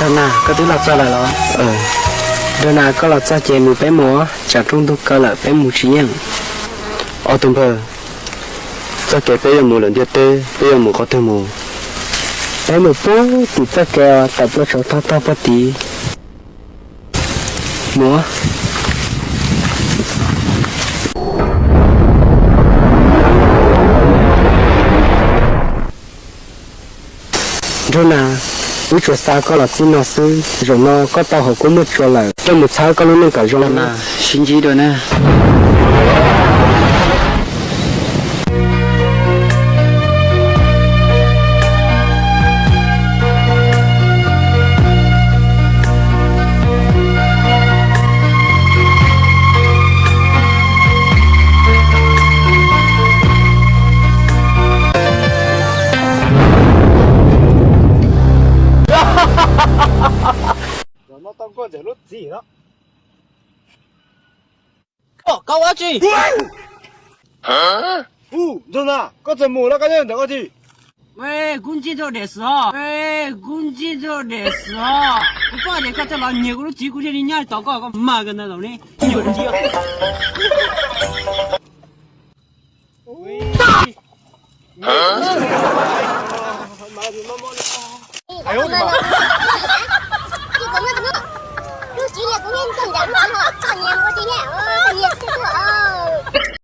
Nrog Nas, koj twb los txog lawm los? Nrog Nas, koj los txog ces mus peb mus, tsam rooj ntuj kaw lawm peb mus tsis yeej. Ob tug npawg, txoj kev peb yuav mus lawm ntiaj teb, peb yuav mus qhov twg mus? Peb mus puag tim txoj kev uas tawm plaws saum tog tog puag tid. Mus. Nrog Nas, wb tsuas xa koj los txij no xwb, zaum no koj tau hauv kuab muaj tsuas lawm, coj mus txhawb koj lub neej kom zoo. Sib ntsib dua na. Zaum no tau nkauj ntxawm lub txim no. Koj ua dab tsi? Nrog Nas, koj txawm mus lawm koj nyob ntawm ua dab tsi? Kuv ntsib tug dam xwm os, kuv ntsib tug dam xwm os. Kuv paub tias koj thiaj los nyiag kuv lub txiv, kuv thiaj li nyob tos koj, koj mag kawg ntawd los ne.